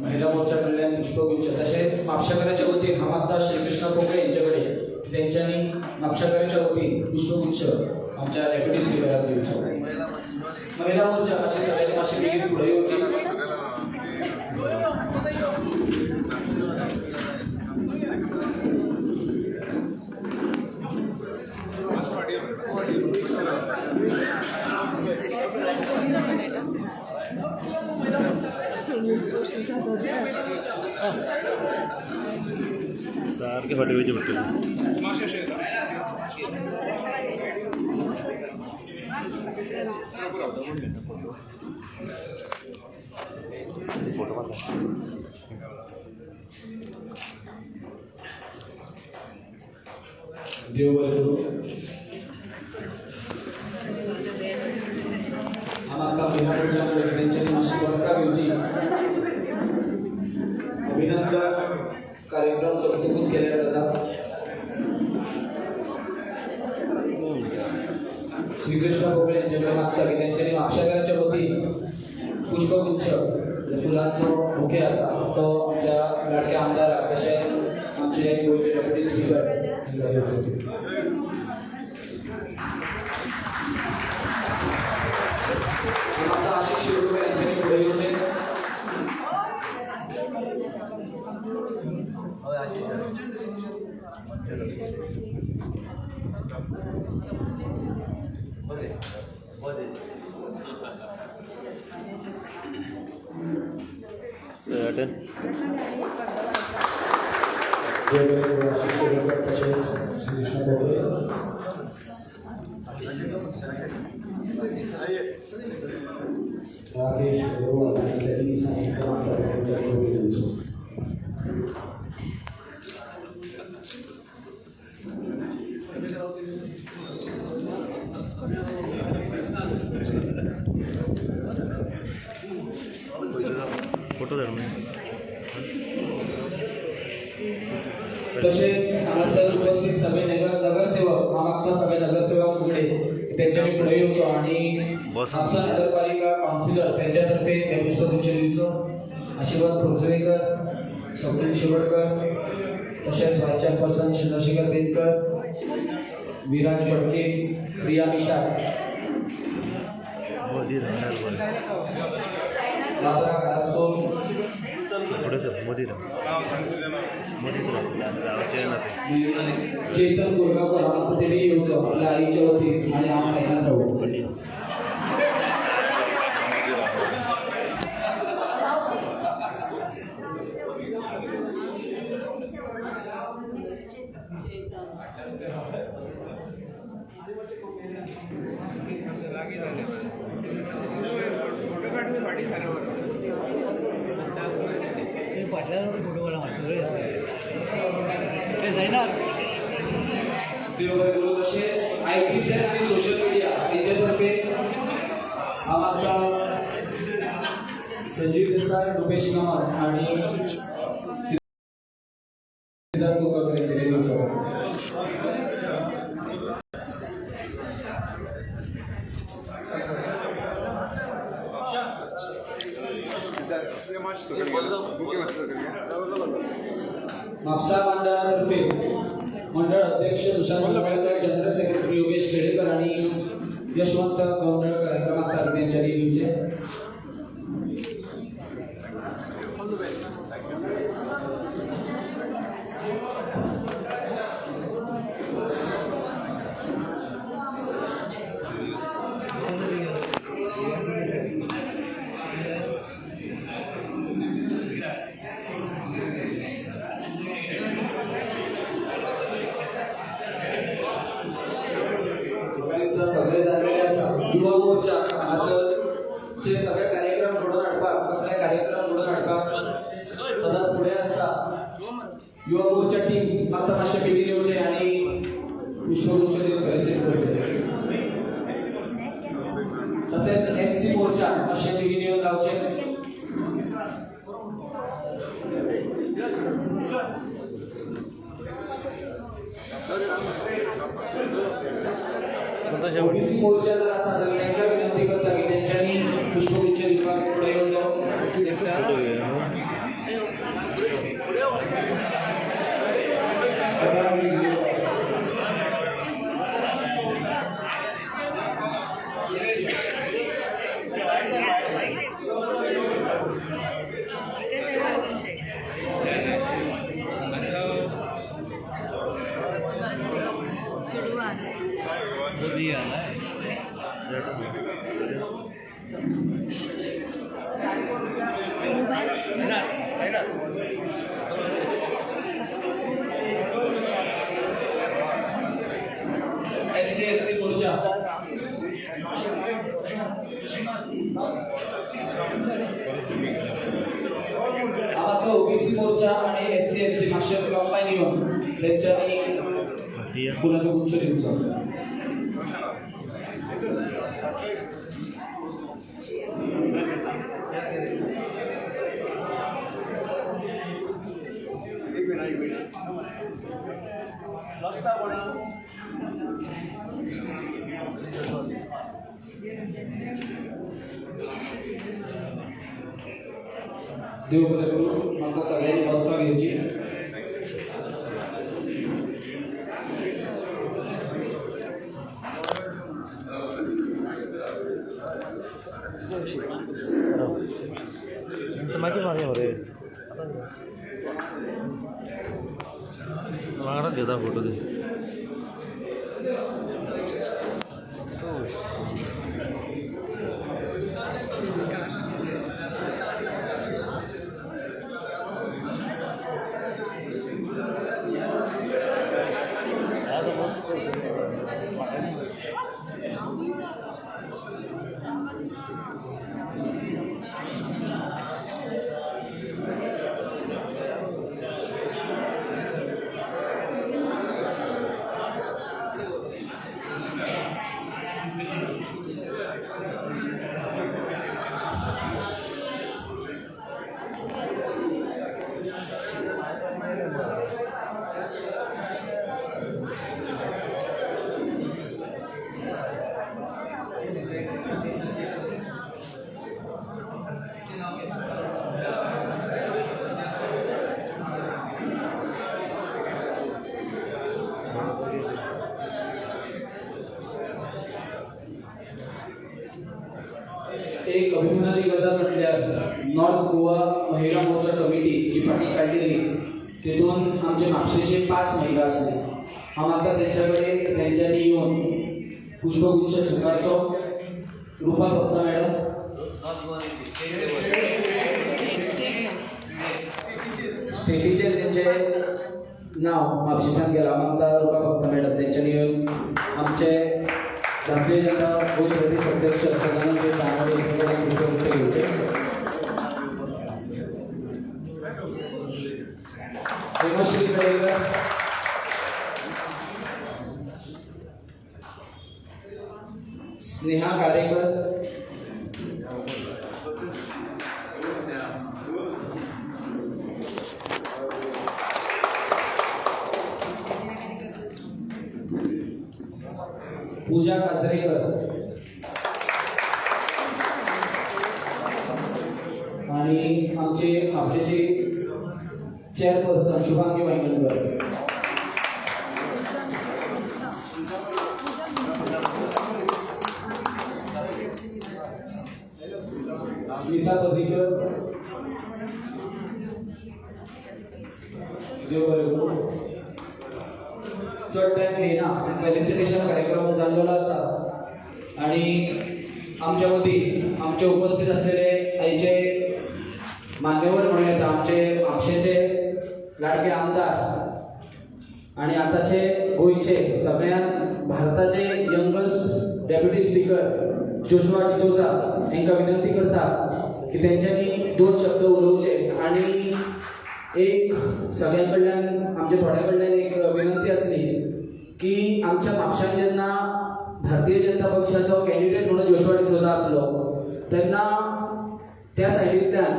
महिला मोर्चा कडल्यान पुष्पगुच्छ तशेंच म्हापशेकाराच्या वतीन हांव आतां श्रीकृष्ण पोकळे यांचे कडेन तेंच्यांनी म्हापशेकाराच्या वतीन पुष्पगुच्छ आमच्या डेप्युटी स्पिकराक दिवचो. महिला मोर्चा मातशें सगळ्यांनी मातशें बेगीन फुडें येवची. सारखे फाटी वयचे पडटले. फोटो मारला. देव बरें करूं. हांव आतां महिला मोर्चा कडेन तेंच्यांनी मातशी बसका घेवची. अभिनंदन कार्यक्रम सोंपतकूच केल्यार जाता. श्रीकृष्ण पोकळे यांच्याकडे मागता की तेंच्यांनी म्हापशेकाराच्या वतीन पुष्पगुच्छ, फुलांचो बुके आसा तो आमच्या लाडक्या आमदाराक तशेंच आमचे गोंयचे डेप्युटी स्पिकर हांकां दिवचो. आतां आशिष शिरोडकर यांच्यानी फुडें येवचें. अटेंड. देव बरें करूं. आशिष शिरोडकर तशेंच श्रीकृष्ण पोकळे, राकेश अग्रवाल आणि सॅली दिसाई हांकां मागता तेंच्यांनी फुडें येवचो. फोटो धाड मागीर. तसेच हांगासर उपस्थित सगळे नगरसेवक, हांव मागता सगळे नगरसेवक फुगडे तेंच्यांनी फुडें येवचो आणि बस. आमचा नगरपालिका काउन्सिलर्स यांच्या तर्फे हे पुष्पगुच्छ दिवचो. आशीर्वाद खोर्जुवेकर, स्वप्नील शिरोडकर, तशेंच व्हायस चेअरपर्सन चंद्रशेखर बेनकर, विराज फडके, प्रिया मिशाळ, मदीं रावणार बरें. बाबरा कारास्को. फुडें सर, मदीं राव, मदींच राव, रावचें ना तें. चेतन कोलगांवकर हांगा तेणी येवचो आपल्या आईच्या वतीन आणि हांव सायनात रावू. फाटीं. फाटल्यान फोटो काडला सगळे ते जायना. देव बरें करूं. तशेंच IT sell आणि सोशल मिडिया यांच्यातर्फे हांव आतां संजीव देसाय, रुपेश कामत आणि सिद्धार्थ कुलकर्णी यांच्याकडे दिवचो. म्हापसा मंडळातर्फे मंडळ अध्यक्ष सुशांत निंबाळकर, जनरल सेक्रेटरी योगेश खेडेकर आणि यशवंत गवंडळकर हांकां मागता त्यांच्यानी दिवचे. दिसता सगळे जाल्लेले आसा. युवा मोर्चा हांगासर जे सगळे कार्यक्रम घडोवन हाडपाक, कसले कार्यक्रम घडोवन हाडपाक सदांच फुडें आसता. युवा मोर्चा टीम आतां मातशें बेगीन येवचें आनी पुष्पगुच्छ दिवन फेलिसिट करचें. तशेंच एस सी मोर्चा मातशें बेगीन येवन रावचें. ओबीसी मोर्चा जर आसा जाल्यार तांकां विनंती करता की तेंच्यांनी पुष्पगुच्छ दिवपाक फुडें येवचो. फोटो घेवया. SC ST मोर्चा. आता ओबीसी मोर्चा आणि SC ST मातशे कंबायन येवन तेंच्यांनी फुलाचो गुच्छ दिवचो. देव बरें करूं. म्हाका सगळ्यांनी बसपाक येवची. मागीर मागीर मरे वांगडाच घेता फोटो ते. एक अभिमानाची गजाल म्हटल्यार नॉर्थ गोवा महिला मोर्चा कमिटी जी फाटीं काडलेली तितून आमचे म्हापशेचे 5 महिला आसले. हांव आतां तेंच्या कडेन तेंच्यांनी येवन पुष्पगुच्छ स्विकारचो. रुपा भक्ता मॅडम, स्टेटीचेर तेंचें नांव म्हापशेच्यान गेलां. हांव आतां रुपा भक्ता मॅडम तेंच्यांनी येवन आमचे भारतीय जनता गोंय प्रदेश अध्यक्ष सदानंद तानावडे यांच्याकडे पुष्पगुच्छ घेवचे. हेमश्री कडेकर, स्नेहा कारेकर, पूजा काजरेकर आणि आमचे म्हापशेचे चेअरपर्सन शुभांगी वायंगणकर. स्मिता पर्रीकर. देव बरें करूं. चड टायम घेयना, फेलिसिटेशन कार्यक्रम जाल्लो आसा आणि आमच्या मदीं आमचे उपस्थित असलेले आयचे मान्यवर म्हणूं येता आमचे म्हापशेचे लाडके आमदार आणि आतांचे गोंयचे सगळ्यात भारताचे youngest deputy speaker Joshua D'Souza हांकां विनंती करता की तेंच्यांनी 2 शब्द उलोवचे. आणि एक सगळ्यां कडल्यान आमच्या थोड्या कडल्यान एक विनंती आसली की आमच्या म्हापशान जेन्ना भारतीय जनता पक्षाचो कॅन्डिडेट म्हणून जोशुआ डिसोजा आसलो तेन्ना त्या सायडींतल्यान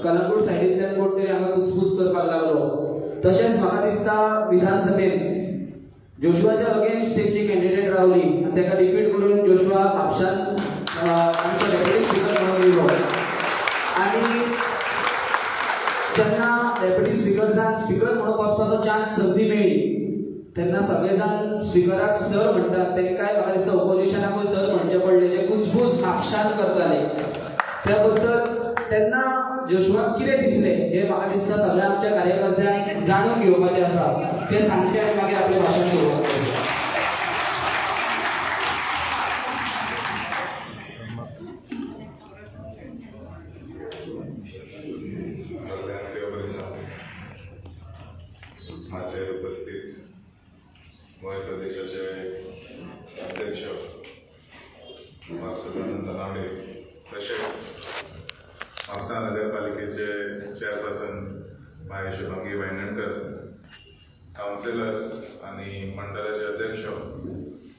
कलंगूट सायडींतल्यान कोण तरी हांगा कुचकूच करपाक लागलो. तशेंच म्हाका दिसता विधानसभेन जोशुआच्या अगेन्स्ट तेंची कॅन्डिडेट रावली आनी ताका डिफीट करून जोशुआ म्हापशान आमचो डेप्युटी स्पिकर म्हणून येयलो. आनी डेप्युटी स्पीकर जावन स्पीकर म्हणून बसपाचो चान्स संदी मेळ्ळी तेन्ना सगळे जाण स्पीकराक सर म्हणटात. तेंकाय म्हाका दिसता ओपोजिशनाकूय सर म्हणचें पडलें, जे कुजबूज म्हापशान करताले. त्या बद्दल तेन्ना जोशुआक कितें दिसलें हें म्हाका दिसता सगळ्या आमच्या कार्यकर्त्यांक जाणून घेवपाचें आसा. तें सांगचें आनी मागीर आपलें भाशण सुरवात करचें. सगळ्यांक देव बरें आसा. माचयेर उपस्थित गोंय प्रदेशाचे अध्यक्ष बाब सदानंद तानावडे, तशेंच म्हापसा नगरपालिकेचे चेअरपर्सन बाय शुभांगी वायंगणकर, कावन्सिलर आनी मंडळाचे अध्यक्ष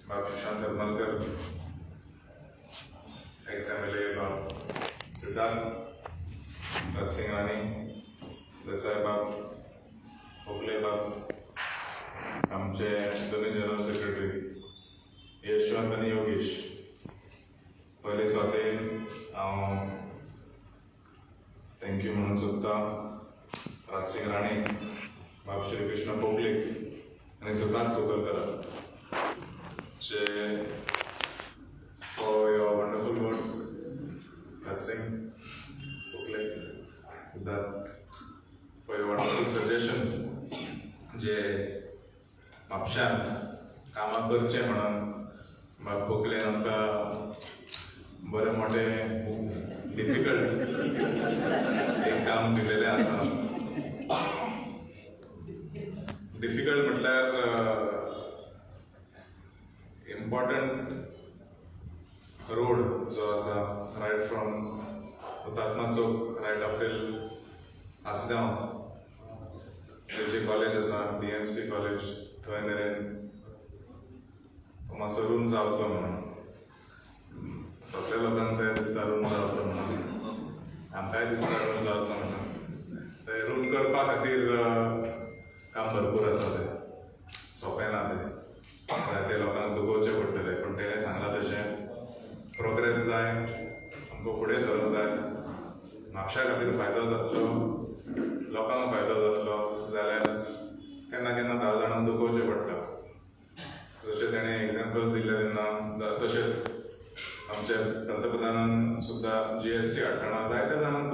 बाब सुशांत हरमलकर, एक्स एमएलए बाब सिद्धार्थ राजसिंग राणे, देसाय बाब, खोपले बाब, आमचे दोनूय जनरल सेक्रेटरी यशवंत आनी योगेश. पयले सुवातेर हांव thank you म्हणूंक सोदता राजसिंग राणे, बाब श्री कृष्ण पोपलेक आनी सुकांत कोकरकराक जे for your wonderful words. Rajsingh Kokle, Siddharth, for your wonderful suggestions जे म्हापशान कामां करचें म्हणून बाब कोकलेन आमकां बरें मोटें डिफिकल्ट एक काम दिलेलें आसा. डिफिकल्ट म्हटल्यार इम्पॉर्टंट रोड जो आसा, right from Hutatma Chowk right up till Assagao, J college आसा डीएमसी कॉलेज, थंय मेरेन तो मातसो रूंद जावचो म्हणून. सगल्या लोकांक तें दिसता रूंद जावचो म्हणून, आमकांय दिसता रूंद जावचो म्हणून. ते रूंद करपा खातीर काम भरपूर आसा, तें सोंपें ना, तें जायते लोकांक दुखोवचें पडटलें. पूण तेणें सांगलां तशें प्रोग्रेस जाय, आमकां फुडें सरूंक जाय. म्हापशा खातीर फायदो जातलो, लोकांक फायदो जातलो जाल्यार केन्ना केन्ना 10 जाणांक दुखोवचें पडटा. जशें तेणें एग्जाम्पल्स दिल्लें तेन्ना, तशेंच आमच्या पंतप्रधानान सुद्दां जीएसटी हाडटना जायत्या जाणांक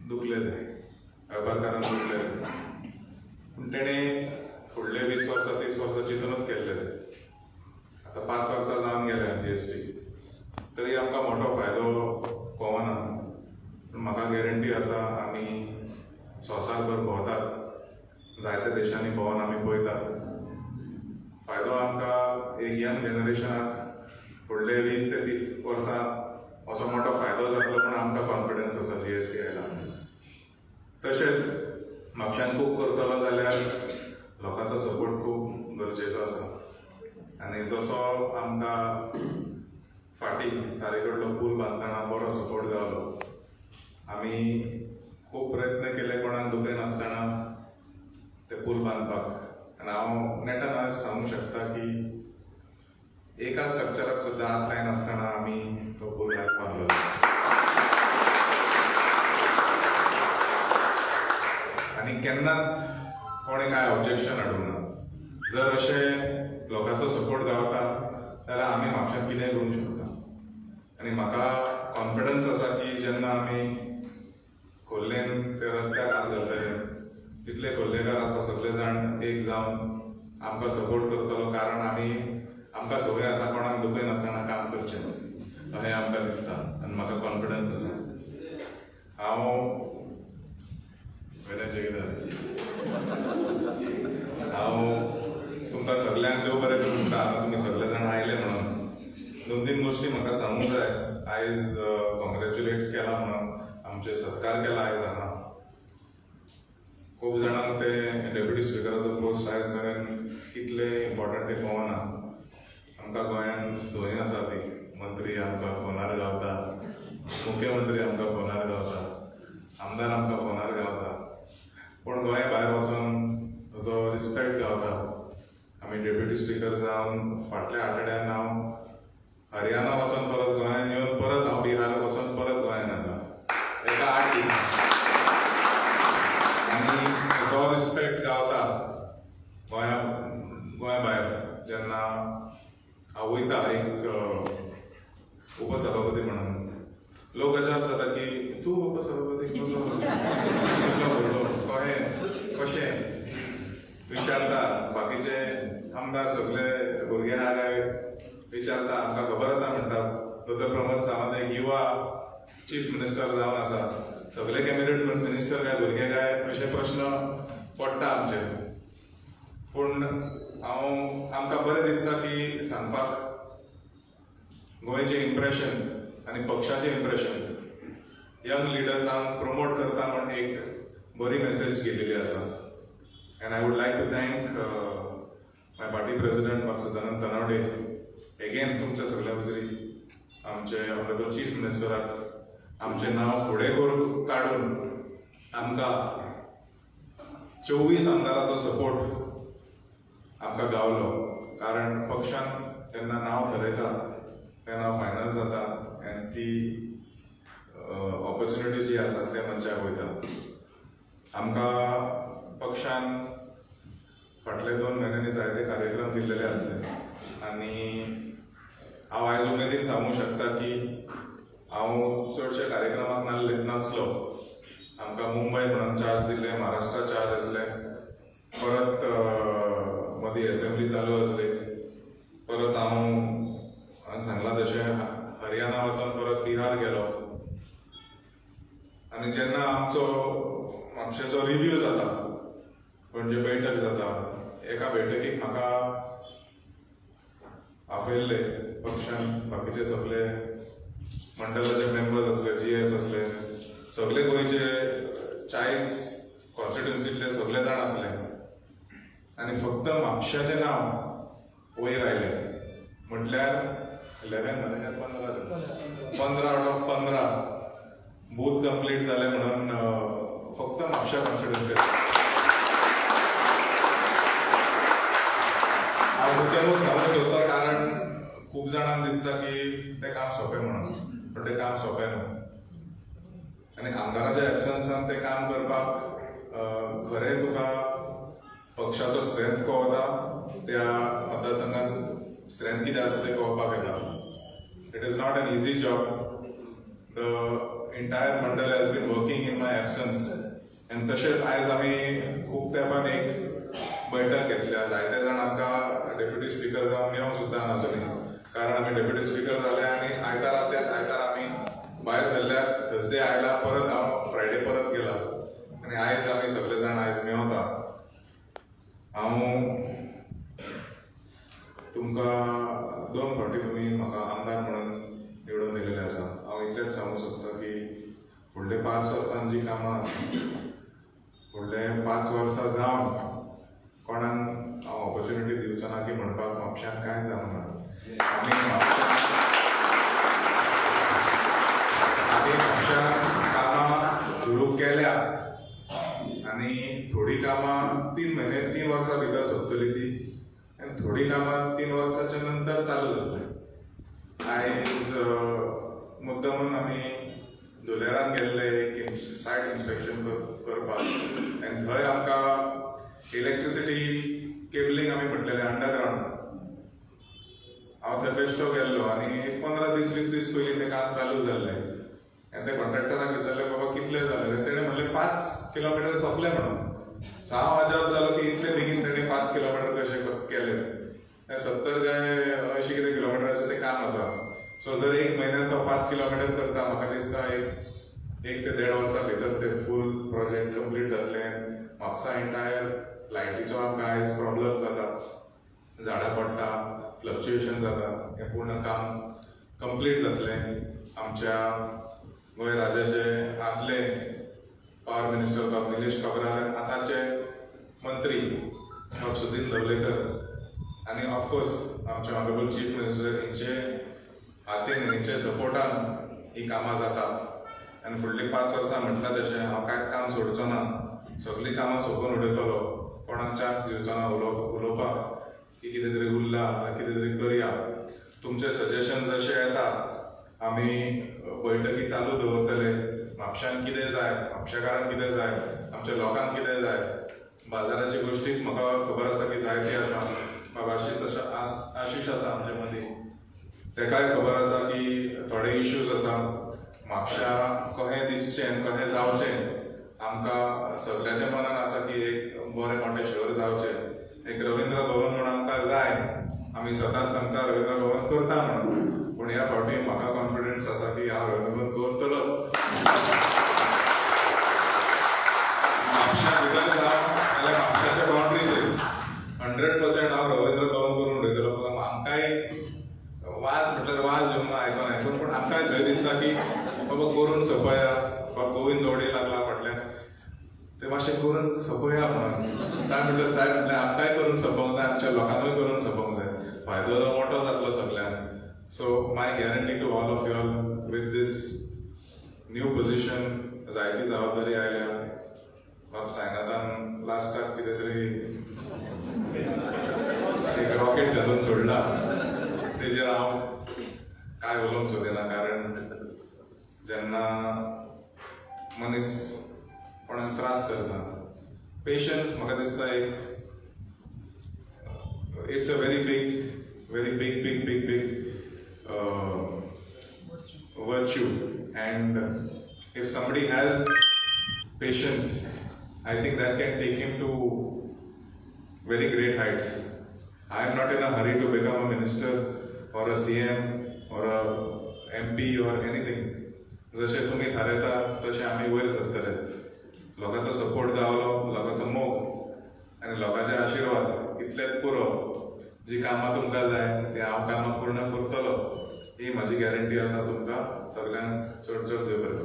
दुखले, ते वेपारकारांक दुखले, पूण तेणें फुडले 20 वर्सां 30 वर्सां चिंतूनच केल्ले. आतां 5 वर्सां जावन गेल्या जीएसटी, तरी आमकां मोठो फायदो कोवना. पूण म्हाका गॅरंटी आसा, आमी संवसारभर भोंवतात, जायत्या देशांनी भोंवन आमी पळयतात, फायदो आमकां एक यंग जनरेशनाक फुडले 20 ते 30 वर्सां असो मोठो फायदो जातलो म्हूण आमकां कॉन्फिडन्स आसा जीएसटी आयला. तशेंच म्हापशान खूब करतलो जाल्यार लोकांचो सपोर्ट खूब गरजेचो आसा. आनी जसो आमकां फाटीं तारे कडलो पूल बांदतना बरो सपोर्ट गावलो, आमी खूब प्रयत्न केले कोणाक दुखयनासतना ते पूल बांदपाक. आनी हांव नेटान आज सांगूंक शकता की एका स्ट्रक्चराक सुद्दां हात लायनासतना आमी तो पूल आयज बांदलो. आनी केन्नाच कोणें कांय ऑब्जेक्शन हाडूंक ना. जर अशें लोकांचो सपोर्ट गावता जाल्यार आमी म्हापशांत कितेंय करूंक शकता. आनी म्हाका कॉन्फिडन्स आसा की जेन्ना आमी खोर्लेन त्या रस्त्याक हात घालतले, तितले खोर्लेकार आसा सगळे जाण एक जावन आमकां सपोर्ट करतलो, कारण आमी आमकां संवय आसा कोणाक दुखयनासतना काम करचें अशें आमकां दिसता आनी म्हाका कॉन्फिडन्स आसा. हांव विनय कितें, हांव तुमकां सगल्यांक देव बरें करूं म्हणटा. हांगा तुमी सगळे जाण आयले म्हणून 2-3 गोश्टी म्हाका सांगूंक जाय. आयज कॉंग्रेच्युलेट केला म्हणून, आमचे सत्कार केला आयज हांगा. खूब जाणांक ते डेप्युटी स्पिकराचो पोस्ट आयज मेरेन कितले इम्पॉर्टंट ते कळना. आमकां गोंयांत संवय आसा ती, मंत्री आमकां फोनार गावता, मुख्यमंत्री आमकां फोनार गावता, आमदार आमकां फोनार गावता, पूण गोंया भायर वचोन ताचो रिस्पेक्ट गावता. आमी डेप्युटी स्पिकर जावन फाटल्या आठवड्यान हांव हरियाणा वचोन परत गोंयांत येवन, परत हांव बिहार वचोन परत गोंयांत आयला एका 8 दिसांनी. आनी तूं बाबा सभापती कसो कितलो भुरगो कहें कशें विचारता. बाकीचे आमदार सगळे भुरगे आहा काय विचारता, आमकां खबर आसा म्हणटा. दोतोर प्रमोद सावंत एक युवा चीफ मिनिस्टर जावन आसा, सगळे कॅबिनेट मिनिस्टर काय भुरगे काय अशे प्रश्न पडटा आमचे. पूण हांव आमकां बरें दिसता की सांगपाक गोंयचें इम्प्रेशन आनी पक्षाचें इम्प्रेशन यंग लिडर्सांक प्रमोट करता म्हण एक बरी मेसेज गेलेली आसा. And I would like to thank my party president बाब सदानंद तानावडे एगेन तुमच्या सगळ्या हुजरी आमचे ऑनरेबल चीफ मिनिस्टराक आमचें नांव फुडें करून काडून आमकां 24 आमदाराचो सपोर्ट आमकां गावलो. कारण पक्षान जेन्ना नांव थरयता तें नांव फायनल जाता आनी ती ऑपॉर्च्युनिटी जी आसा ते मनशाक वयता. आमकां पक्षान फाटले 2 म्हयन्यांनी जायते कार्यक्रम दिल्लेले आसले आनी हांव आयज उमेदीन सांगूंक शकता की हांव चडशे कार्यक्रमाक नासलो. आमकां मुंबय म्हणून चार्ज दिल्ले, महाराष्ट्रा चार्ज आसले, परत मदीं एसेंब्ली चालू आसली, परत हांव सांगलां तशें हरियाणा वचोन परत बिहार गेलो. आनी जेन्ना आमचो म्हापशेचो रिव्यू जाता, पणजे बैठक जाता, एका बैठकीक म्हाका आपयल्ले पक्षान, बाकीचे सगळे मंडळाचे मेंबर्स आसले, GS आसले, सगळे गोंयचे 40 कॉन्स्टिट्युन्सीतले सगळे जाण आसले आनी फक्त म्हापशाचें नांव वयर आयलें. म्हटल्यार 11 म्हळ्यार 15 आउट ऑफ 15 बूथ कंप्लीट जाले म्हणून फक्त म्हापशा कॉन्स्टिट्युन्सी. हांव मुद्दामूच सांगूंक सोदता कारण खूब जाणांक दिसता की तें काम सोंपें म्हणून, पूण तें काम सोंपें न्हू. आनी आमदाराच्या एबसन्सान तें काम करपाक खरें तुका पक्षाचो स्ट्रेंथ कळता, त्या मतदारसंघात स्ट्रेंथ कितें आसा तें कळपाक येता. It is not an easy job. The entire mandal has been working in my absence. आनी तशेंच आयज आमी खूब तेंपान एक बैठक घेतल्या. जायते जाण आमकां डेप्युटी स्पिकर जावन मेळोंक सुद्दां ना अजुनूय, कारण आमी डेप्युटी स्पिकर जाले आनी आयतारा त्याच आयतारा आमी भायर सरल्या, थर्सडे आयला, परत हांव फ्रायडे परत गेला आनी आयज आमी सगळे जाण आयज मेवता. हांव तुमकां 2 फावटी तुमी म्हाका आमदार म्हणून निवडून दिलेलें आसा. हांव इतलेंच सांगूंक सोदता की फुडले 5 वर्सां जी कामां आसा, फुडले 5 वर्सां जावन कोणाक हांव ऑपॉर्च्युनिटी दिवचो ना की म्हणपाक म्हापश्यांत कांय जावंक ना. आमी म्हापश्यांत कामां सुरू केल्या आनी थोडीं कामां 3 म्हयने 3 वर्सां भितर सोंपतली ती, आनी थोडीं कामां 3 वर्साच्या नंतर चालू जातली. आयज मुद्दामून आमी धुलेरान गेल्ले एक सायट इन्स्पेक्शन करपाक आनी थंय आमकां इलेक्ट्रिसिटी केबलिंग आमी म्हटलेलें अंडरग्रावंड. हांव थंय बेश्टो गेल्लो आनी एक 15 दीस 20 दीस पयलीं तें काम चालू जाल्लें आनी त्या कॉन्ट्रॅक्टराक विचारलें, बाबा कितलें जालें? तेणें म्हणलें 5 किलोमिटर सोंपलें म्हणून. सो हांव अजाप जालो की इतले बेगीन तेणें 5 किलोमिटर कशें केलें. तें 70 काय 80 कितें किलोमिटराचें तें काम आसा. सो जर 1 म्हयन्यान तो 5 किलोमिटर करता, म्हाका दिसता 1 ते 1.5 वर्सां भितर तें फूल प्रोजेक्ट कंप्लीट जातलें. म्हापसा एंटायर लायटीचो आमकां आयज प्रॉब्लम जाता, झाडां पडटा, फ्लक्च्युएशन जाता, हें पूर्ण काम कंप्लीट जातलें. आमच्या गोंय राज्याचे आदले पावर मिनिस्टर बाब निलेश काब्राल, आतांचे मंत्री बाब सुदीन दवलेकर आनी ऑफकोर्स आमचे ऑनरेबल चीफ मिनिस्टर हेंचे हातीन हेंचे सपोर्टान ही कामां जातात. आनी फुडलीं 5 वर्सां म्हटलां तशें हांव कांयच काम सोडचो ना, सगळीं कामां सोंपोवन उडयतलो, कोणाक चान्स दिवचो ना उलोवपाक की कितें तरी उरलां कितें तरी करया. तुमचे सजेशन्स जशे येता आमी बैठकी चालू दवरतले. म्हापश्यांत कितें जाय, म्हापशेकारांक कितें जाय, आमच्या लोकांक कितें जाय, बाजाराची गोश्टीक म्हाका खबर आसा की जायती आसा. बाबा आशिश आसा आमचे मदीं, तेकाय खबर आसा की थोडे इश्यूज आसा. म्हापशा कहें दिसचें आनी कहें जावचें, आमकां सगळ्यांच्या मनान आसा की एक बरें मोठें शहर जावचें, एक रवींद्र भवन म्हूण आमकां जाय. आमी सदांच सांगता रवींद्र भवन करता म्हणून, पूण ह्या फावटी म्हाका कॉन्फिडन्स आसा की हांव रवींद्र भवन करतलोच. म्हापशा भितर जावं नाल्यार म्हापशाच्या बाउंड्रीचेर 100% हांव रवींद्र भवन करून उडयतलो. आमकांय वाज म्हटल्यार वाज येवंक ना आयकून आयकून, पूण आमकांय भंय दिसता की बाबा करून सोंपया, बाबा गोविंद गावडे लागला फाटल्यान, ते मातशें करून सोंपया म्हणून. काय म्हटल्यार साहेब म्हटल्यार आमकांय करून सोंपोवंक जाय, आमच्या लोकांकूय करून सोंपोवंक जाय, फायदो जो मोठो जातलो सगल्यांक. So my guarantee to all of you all with this new position, जायती जबाबदारी आयल्या. बाब सायनाथान लास्टाक कितें तरी एक रॉकेट घालून सोडला, तेजेर हांव काय उलोवंक सोदिना, कारण जेन्ना मनीस कोणाक त्रास करता, पेशन्स म्हाका दिसता एक it's a very big, very big, big, big, big virtue, and if somebody has patience, I think that can take him to very great heights. I am not in a hurry to become a minister or a CM or a MP or anything. जशें तुमी थारायता तशें आमी वयर सरतले. लोकांचो support गावलो, लोकांचो मोग आनी लोकांचे आशिर्वाद इतलेच पुरो. जी कामां तुमकां जाय ती हांव कामां पूर्ण करतलो, ही म्हाजी गॅरंटी आसा तुमकां सगल्यांक. चड चड देव बरें.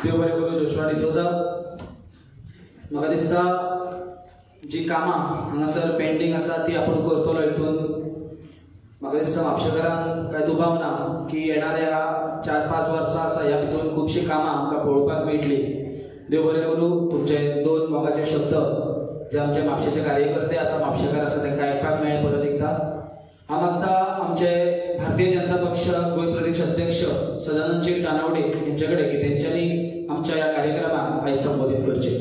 देव बरें करूं जोशुआ डिसोजा. म्हाका दिसता जी कामां हांगासर पेंडींग आसा ती आपूण करतलो. हितून म्हाका दिसता म्हापशेकारांक कांय दुबाव ना की येणाऱ्या 4-5 वर्सां आसा ह्या भितून खुबशीं कामां आमकां पळोवपाक मेळटली. देव बरें करूं. तुमचे दोन मोगाचे शब्द जे आमचे म्हापशेचे कार्यकर्ते आसा, म्हापशेकार आसा, तांकां आयकपाक मेळ्ळे परत एकदां. हांव मागता आमचे भारतीय जनता पक्ष गोंय प्रदेश अध्यक्ष सदानंद शेट तानावडे यांचे कडेन की तेंच्यांनी आमच्या ह्या कार्यक्रमाक आयज संबोधीत करचे.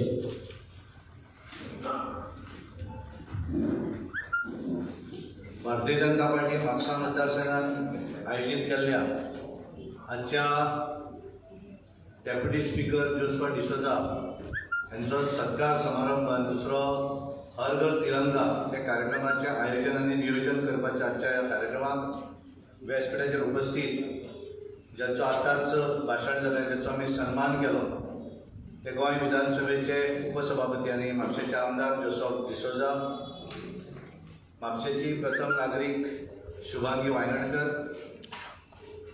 भारतीय जनता पार्टी म्हापसा मतदारसंघात आयोजीत केल्ल्या आजच्या डेप्युटी स्पीकर जोस्फा डिसोजा यांचो सत्कार समारंभ आनी दुसरो हर घर तिरंगा त्या कार्यक्रमाचें आयोजन आनी नियोजन करपाच्या आजच्या ह्या कार्यक्रमाक व्यासपीठाचेर उपस्थित ज्यांचो आतांच भाशण जालें, ज्यांचो आमी सन्मान केलो, ते गोंय विधानसभेचे उपसभापती आनी म्हापशेचे आमदार जोसफ डिसोजा, म्हापशेची प्रथम नागरीक शुभांगी वायंगणकर,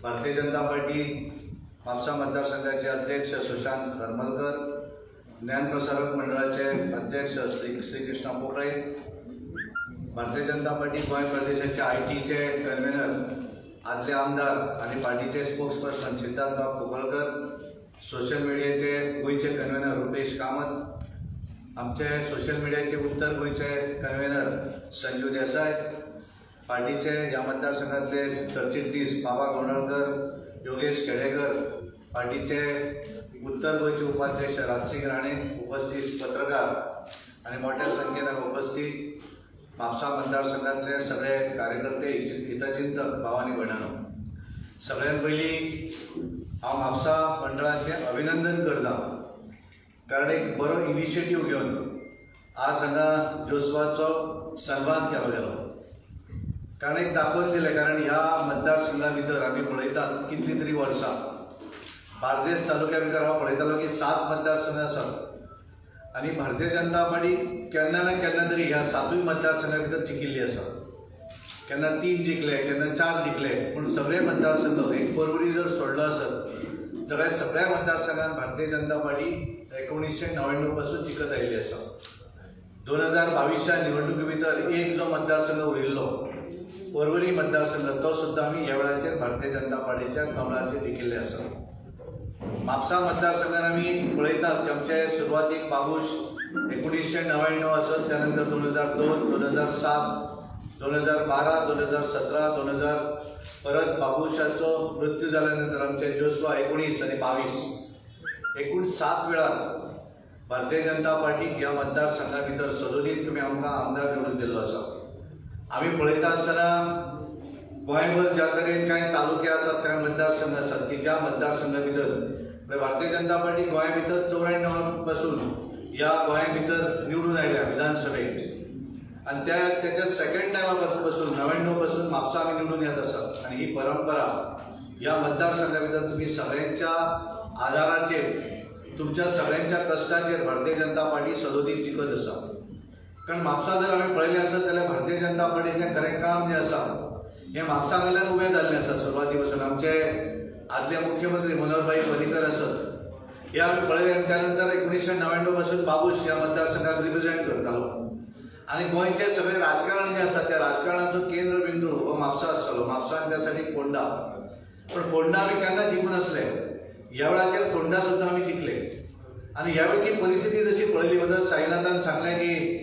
भारतीय जनता पार्टी म्हापसा मतदारसंघाचे अध्यक्ष सुशांत हरमलकर, ज्ञानप्रसारक मंडळाचे अध्यक्ष श्री श्रीकृष्ण पोकळे, भारतीय जनता पार्टी गोंय प्रदेशाचे आय.टीचे कन्व्हेनर आदले आमदार आनी पार्टीचे स्पोक्सपर्सन सिद्धार्थ बाब कुंकळकर, सोशल मिडियाचे गोंयचे कन्व्हेनर रुपेश कामत, आमचे सोशल मिडियाचे उत्तर गोंयचे कन्व्हेनर संजीव देसाय, पार्टीचे ह्या मतदारसंघातले सरचिटणीस बाबा गोंडळकर, योगेश खेडेकर, पार्टीचे उत्तर गोंयचे उपाध्यक्ष राजसिंग राणे, उपस्थित पत्रकार आनी मोठ्या संख्येन हांगा उपस्थित म्हापसा मतदारसंघातले सगळे कार्यकर्ते, हितचिंतक भाव आनी भयणांनो, सगळ्यात पयलीं हांव म्हापसा मंडळाचें अभिनंदन करता, कारण एक बरो इनिशिएटीव घेवन आज हांगा जोस्वाचो सन्मान केलो गेलो. कारण एक दाखोवन दिलें, कारण ह्या मतदारसंघा भितर आमी पळयतात कितलीं तरी वर्सां बार्देस तालुक्या भितर हांव पळयतालो की 7 मतदारसंघ आसात आनी भारतीय जनता पार्टी केन्ना ना केन्ना तरी ह्या 7 मतदारसंघा भितर जिखिल्ली आसा. केन्ना 3 जिखले, केन्ना 4 जिखले, पूण सगळे मतदारसंघ एक पर्वरी जर सोडलो आसत जाल्यार सगळ्या मतदारसंघात भारतीय जनता पार्टी 1999 पासून जिखत आयिल्ली आसा. 2022च्या निवडणुके भितर एक जो मतदारसंघ उरिल्लो पर्वरी मतदारसंघ, तो सुद्दां आमी ह्या वेळाचेर भारतीय जनता पार्टीच्या कमळाचेर जिखिल्ले आसा. म्हापसा मतदारसंघात आमी पळयतात की आमचे सुरवातीक बाबूश 1999 आसत, त्यानंतर 2002, 2007, 2012, 2017, 2000, परत बाबूशाचो मृत्यू जाल्या नंतर आमचे जोस्वा 19 आनी 22, एकूण 7 वेळा भारतीय जनता पार्टीक ह्या मतदारसंघा भितर सदोदीत तुमी आमकां आमदार निवडून दिल्लो आसा. आमी पळयता आसतना गोंयभर ज्या तरेन कांय तालुके आसात, कांय मतदारसंघ आसात की ज्या मतदारसंघा भितर भारतीय जनता पार्टी गोंया भितर 94 पासून ह्या गोंया भितर निवडून आयल्या विधानसभेत आनी त्या त्याच्या सेकंड टायमा पासून 99 पासून म्हापसा आमी निवडून येत आसात. आनी ही परंपरा ह्या मतदारसंघा भितर तुमी सगळ्यांच्या आदाराचेर, तुमच्या सगळ्यांच्या कश्टाचेर भारतीय जनता पार्टी सदोदीत जिखत आसा. कारण म्हापसा जर आमी पळयलें आसत जाल्यार भारतीय जनता पार्टीचें खरें काम जें आसा हें म्हापसा वयल्यान उबें जाल्लें आसा. सुरवाती पासून आमचे आदले मुख्यमंत्री मनोहरभाई पर्रीकर आसत हे आमी पळयलें आनी त्यानंतर 1999 पासून बाबूश ह्या मतदारसंघाक रिप्रेझेंट करतालो आनी गोंयचें सगळें राजकारण जें आसा त्या राजकारणाचो केंद्रबिंदू हो म्हापसा आसतालो. म्हापसा आनी त्या सायडीक फोंडा, पण फोंडा आमी केन्ना जिखूं नासले. ह्या वेळाचेर फोंडा सुद्दां आमी जिखले. आनी ह्या वेळची परिस्थिती जशी पळयली वता साईनाथान सांगलें की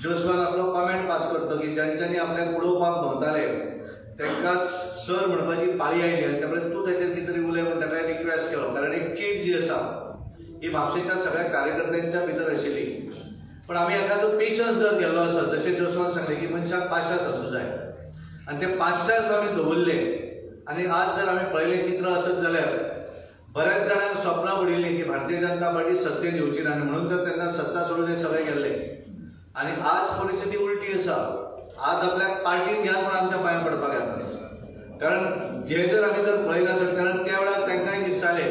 जोसवान आपलो कॉमेंट पास करतो की ज्यांच्यांनी आपल्याक उडोवपाक भोंवताले तांकांच सर म्हणपाची पाळी आयली आनी त्यामुळे तूं ताचेर कितें तरी उलय म्हूण ताका रिक्वेस्ट केलो. कारण एक चीट जी आसा ही म्हापशेच्या सगळ्या कार्यकर्त्यांच्या भितर आशिल्ली. पण आमी एखादो पेशन्स जर गेल्लो आसत, जशें जोसवान सांगलें की मनशाक पाशास आसूं जाय आनी ते पाशास आमी दवरले. आनी आज जर आमी पळयलें चित्र आसत जाल्यार बऱ्याच जाणांक स्वप्नां पडिल्लीं की भारतीय जनता पार्टी सत्तेन येवची ना आनी म्हणून तर तेन्ना सत्ता सोडून हे सगळे गेल्ले. आनी आज परिस्थिती उलटी आसा. आज आपल्याक पार्टीन घेयात म्हूण आमच्या पांयां पडपाक येता. कारण जे जर आमी जर पळयलें आसत, कारण त्या वेळार तांकांय दिसतालें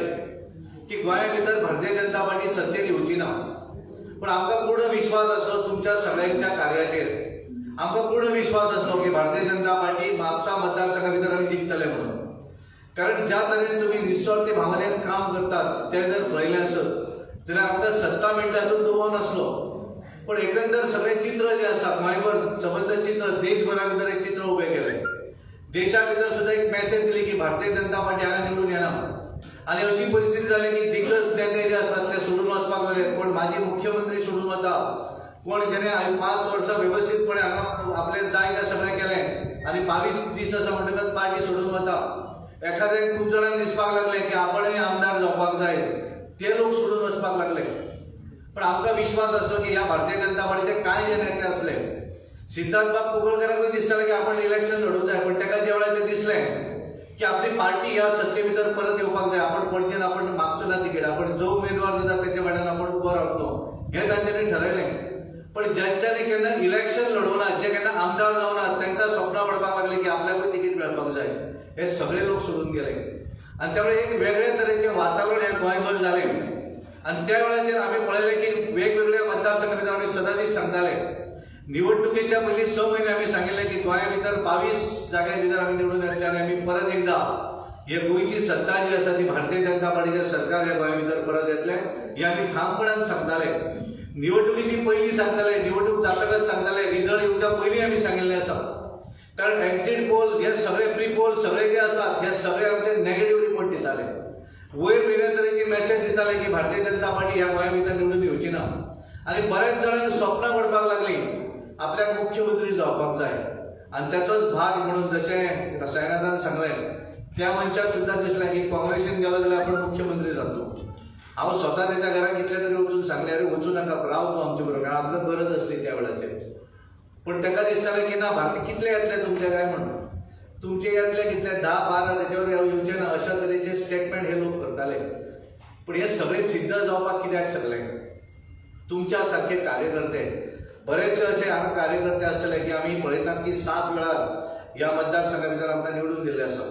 की गोंया भितर भारतीय जनता पार्टी सत्तेन येवची ना. पण आमकां पूर्ण विश्वास आसलो तुमच्या सगळ्यांच्या कार्याचेर. आमकां पूर्ण विश्वास आसलो की भारतीय जनता पार्टी म्हापसा मतदारसंघा भितर आमी जिखतले म्हणून. कारण ज्या तरेन तुमी निस्वार्थी भावनेन काम करतात तें जर पळयलें आसत जाल्यार आमकां सत्ता मेळटा हातूंत दुबाव नासलो. पण एकंदर सगळें चित्र जें आसा गोंयभर सबंद चित्र देशभरा भितर एक चित्र उबें केलें. देशा भितर सुद्दां एक मॅसेज दिली की भारतीय जनता पार्टी हांगा निवडून येना. आनी अशी परिस्थिती जाली की दिग्गज नेते जे आसात ते सोडून वचपाक लागले. कोण माजी मुख्यमंत्री सोडून वता, कोण जेणे 5 वर्सां वेवस्थीतपणे हांगा आपलें जाय तें सगळें केलें आनी 22 दीस आसा म्हणटकच पार्टी सोडून वता. एखाद्या खूब जाणांक दिसपाक लागलें की आपणय आमदार जावपाक जाय, ते लोक सोडून वचपाक लागले. पण आमकां विश्वास आसलो की ह्या भारतीय जनता पार्टीचे कांय जे नेते आसले, सिद्धार्थ बाब कुंकळकराकूय दिसतालें की आपण इलेक्शन लढोवंक जाय. पण ताका ज्या वेळार तें दिसलें की आपली पार्टी ह्या सत्ते भितर परत येवपाक जाय, आपण पणजेन आपण मागचो ना तिकेट, आपण जो उमेदवार दिता तेच्या फाटल्यान आपण उबो रावतलो हें तांच्यांनी ठरयलें. पण ज्यांच्यांनी केन्ना इलेक्शन लढोवना, जे केन्ना आमदार जावना, तांकां स्वप्नां पडपाक लागलीं की आपल्याकूय तिकीट मेळपाक जाय. हे सगळे लोक सोडून गेले आनी त्यामुळे एक वेगळे तरेचें वातावरण ह्या गोंयभर जालें. आनी त्या वेळाचेर आमी पळयलें की वेगवेगळ्या मतदारसंघा भितर आमी सदांच सांगताले, निवडणुकेच्या पयलीं 6 म्हयने आमी सांगिल्लें की गोंया भितर 22 जाग्यां भितर आमी निवडून येतले आनी आमी परत एकदा हे गोंयची सत्ता जी आसा ती भारतीय जनता पार्टीचें सरकार ह्या गोंया भितर परत येतलें हें आमी ठामपणान सांगताले. निवडणुकेची पयलीं सांगताले, निवडणूक जातकच सांगताले, रिजल्ट येवच्या पयलीं आमी सांगिल्लें आसा. कारण एक्झिट पोल हे सगळे प्री पोल सगळे जे आसात हे सगळे आमचे नेगेटिव्ह रिपोर्ट दिताले. वयर वेगळ्या तरेची मॅसेज दिताले की भारतीय जनता पार्टी ह्या गोंया भितर निवडून येवची ना. आनी बऱ्याच जाणांक स्वप्नां पडपाक लागलीं आपल्याक मुख्यमंत्री जावपाक जाय. आनी त्याचोच भाग म्हणून जशें साईनाथान सांगलें त्या मनशाक सुद्दां दिसलें की काँग्रेसीन गेलो जाल्यार आपण मुख्यमंत्री जातलो. हांव स्वता तेच्या घराक कितले तरी वचून सांगलें, अरे वचूं नाका, राव तूं आमचे बरोबर, कारण आमकां गरज आसली त्या वेळाचेर. पण ताका दिसतालें की ना, भारतीय कितले येतले तुमचे काय म्हणून, तुमचे येतले कितले 10-12 त्याच्यावर येवचे ना, अशा तरेचे स्टेटमेंट हे लोक करताले. पण हे सगळे सिद्ध जावपाक कित्याक शकले? तुमच्या सारखे कार्यकर्ते, बरेचशे असे हांगा कार्यकर्ते आसले की आमी पळयतात की 7 वेळार ह्या मतदारसंघा भितर आमकां निवडून दिल्ले आसा.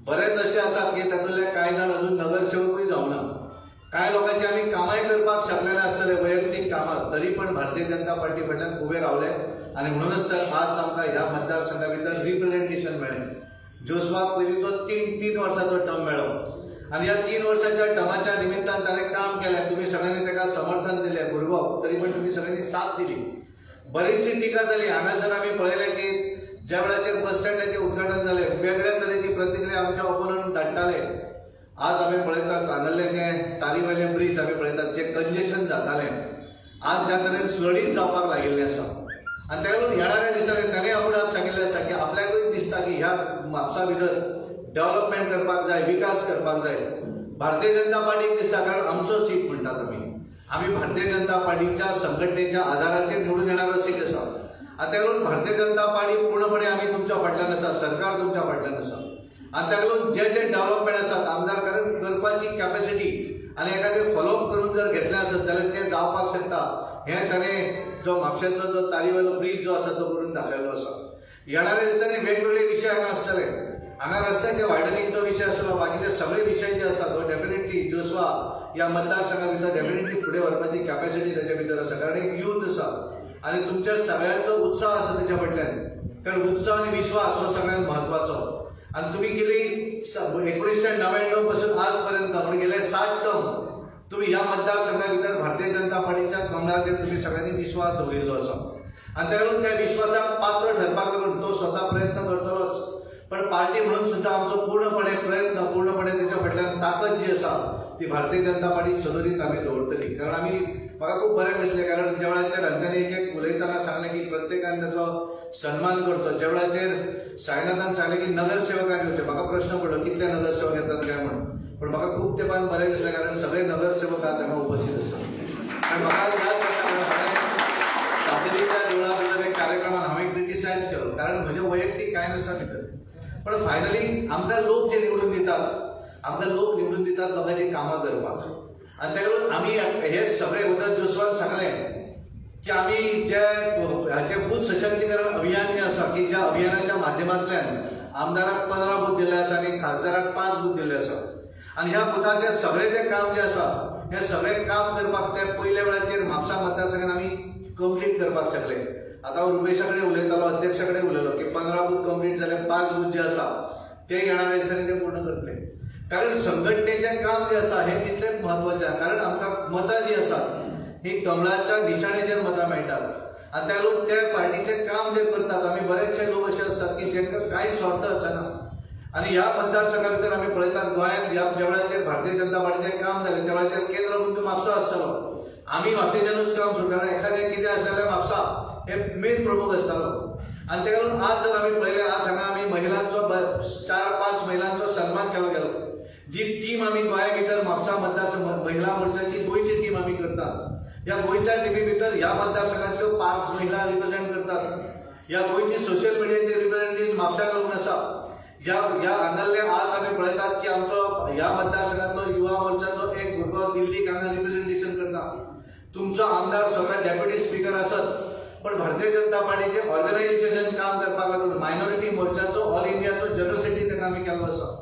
बरेच अशे आसात की तातूंतले कांय जाण अजून नगरसेवकूय जावना. कांय लोकांची आमी कामांय करपाक शकलेले आसतले, वैयक्तीक कामां, तरी पण भारतीय जनता पार्टी फाटल्यान उबे रावले. आनी म्हणूनच तर आज आमकां ह्या मतदारसंघा भितर रिप्रेझेंटेशन मेळ्ळें. जोसवाक पयलींचो 3 वर्सांचो टर्म मेळ्ळो आनी ह्या 3 वर्साच्या टर्माच्या निमित्तान ताणें काम केलें. तुमी सगळ्यांनी ताका समर्थन दिलें, भुरगो तरी पण तुमी सगळ्यांनी साथ दिली. बरीचशी टिका जाली. हांगासर आमी पळयलें की ज्या वेळाचेर बस स्टँडाचें उद्घाटन जालें वेगळ्या तरेची प्रतिक्रिया आमच्या ओपोनंट धाडटाले. आज आमी पळयतात कांदल्लेचें तारी वयलें ब्रीज आमी पळयतात जे कंजेशन जातालें आज ज्या तरेन सुरळीत जावपाक लागिल्लें आसा. आनी ताका लागून येणाऱ्या दिसांनी ताणें आपूण आज सांगिल्लें आसा की आपल्याकूय दिसता की ह्या म्हापसा भितर डेव्हलपमेंट करपाक जाय, विकास करपाक जाय. भारतीय जनता पार्टीक दिसता, कारण आमचो सीट म्हणटात आमी, आमी भारतीय जनता पार्टीच्या संघटनेच्या आधाराचेर निवडून येणारो सीट आसा. आनी ताका लागून भारतीय जनता पार्टी पूर्णपणे आमी तुमच्या फाटल्यान आसा, सरकार तुमच्या फाटल्यान आसा. आनी ताका लागून जे जे डेव्हलपमेंट आसात आमदार कारण करपाची कॅपॅसिटी आनी एखादें फॉलोअप करून जर घेतलें आसत जाल्यार तें जावपाक शकता. हें ताणें जो म्हापशेचो जो तारीवेलो ब्रीज जो आसा तो करून दाखयल्लो आसा. येणाऱ्या दिसांनी वेगवेगळे विशय हांगा आसतले. हांगा रस्त्याचे वायडनिंगचो विशय आसलो, बाकीचे सगळे विशय जे आसात तो डेफिनेटली जोसवा ह्या मतदारसंघा भितर डेफिनेटली फुडें व्हरपाची कॅपॅसिटी ताच्या भितर आसा. कारण एक यूथ आसा आनी तुमच्या सगळ्यांचो उत्साह आसा तेच्या फाटल्यान, कारण उत्साह आनी विश्वास हो सगळ्यांत म्हत्वाचो. आनी तुमी गेली 1999 पासून आज पर्यंत म्हणजे गेले 60 टर्म तुमी ह्या मतदारसंघा भितर भारतीय जनता पार्टीच्या कमळाचेर तुमी सगळ्यांनी विश्वास दवरिल्लो आसा. आनी ताका लागून त्या विश्वासाक पात्र ठरपाक लागून तो स्वता प्रयत्न करतलोच, पण पार्टी म्हणून सुद्दां आमचो पूर्णपणे प्रयत्न, पूर्णपणे तेच्या फाटल्यान ताकद जी आसा ती भारतीय जनता पार्टी सदोरीत आमी दवरतली. कारण आमी म्हाका खूब बरें दिसलें, कारण ज्या वेळाचेर हांच्यानी एक एक उलयतना सांगलें की प्रत्येकान ताचो सन्मान करचो. ज्या वेळाचेर साईनाथान सांगलें की नगरसेवकांनी येवचें, म्हाका प्रश्न पडलो कितले नगरसेवक येतात काय म्हणून, पण म्हाका खूब तेंपान बरें दिसलें कारण सगळे नगरसेवक आज हांगा उपस्थित आसा. आनी म्हाका याद जाता हांवें सातेरीच्या देवळा भितर एक कार्यक्रमान हांवें क्रिटिसायज केलो, कारण म्हजें वैयक्तीक कांय नासा भितर, पण फायनली आमकां लोक जे निवडून दितात, आमकां लोक निवडून दितात लोकांची कामां करपाक. आनी ताका लागून आमी हे सगळे वता जोसवान सांगलें की आमी जे हाचे बूथ सशक्तीकरण अभियान जें आसा की ज्या अभियानाच्या माध्यमांतल्यान आमदाराक 15 बूथ दिल्ले आसा आनी खासदाराक 5 बूथ दिल्ले आसा. आनी ह्या बुथाचें सगळें जें काम जें आसा हें सगळें काम करपाक ते पयल्या वेळाचेर म्हापसा मतदारसंघान आमी कंप्लीट करपाक शकले. आतां हांव रुपेशा कडेन उलयतालो, अध्यक्षा कडेन उलयलो की 15 बूथ कंप्लीट जाले, 5 बूथ जे आसा ते येणाऱ्या दिसांनी ते पूर्ण करतले. कारण संघटनेचें काम जें आसा हें तितलेंच म्हत्वाचें आसा, कारण आमकां मतां जीं आसात ही कमळाच्या निशाणेचेर मतां मेळटात. आनी त्या लोक त्या पार्टीचें काम जे करतात, आमी बरेचशे लोक अशे आसतात की जेंकां कांय स्वार्थ आसना. आनी ह्या मतदारसंघा भितर आमी पळयतात गोंयांत ह्या ज्या वेळाचेर भारतीय जनता पार्टीचें काम जालें त्या वेळाचेर केंद्रबिंदू म्हापसा आसतालो. आमी म्हापशेच्यानूच काम सुरू, कारण एखादें कितें आसलें जाल्यार म्हापसा हे मेन प्रमुख आसतालो. आनी ताका लागून आज जर आमी पळयलें, आज हांगा आमी महिलांचो 4-5 महिलांचो सन्मान केलो गेलो. जी टीम आमी गोंया भितर म्हापसा मतदारसंघ महिला मोर्चाची गोंयची टीम आमी करतात, ह्या गोंयच्या टिमी भितर ह्या मतदारसंघातल्यो 5 महिला रिप्रेझेंट करतात. ह्या गोंयची सोशल मिडियाचे रिप्रेझेंटेटिव्ह म्हापशाक लागून आसा. ह्या ह्या हांगासरले आज आमी पळयतात की आमचो ह्या मतदारसंघातलो युवा मोर्चाचो एक भुरगो दिल्लीक हांगा रिप्रेझेंटेशन करता. तुमचो आमदार स्वता डेप्युटी स्पीकर आसत, पण भारतीय जनता पार्टीचे ऑर्गनायझेशन काम करपाक लागून मायनॉरिटी मोर्चाचो ऑल इंडियाचो जनरल सेक्रेटरी ताका आमी केल्लो आसा.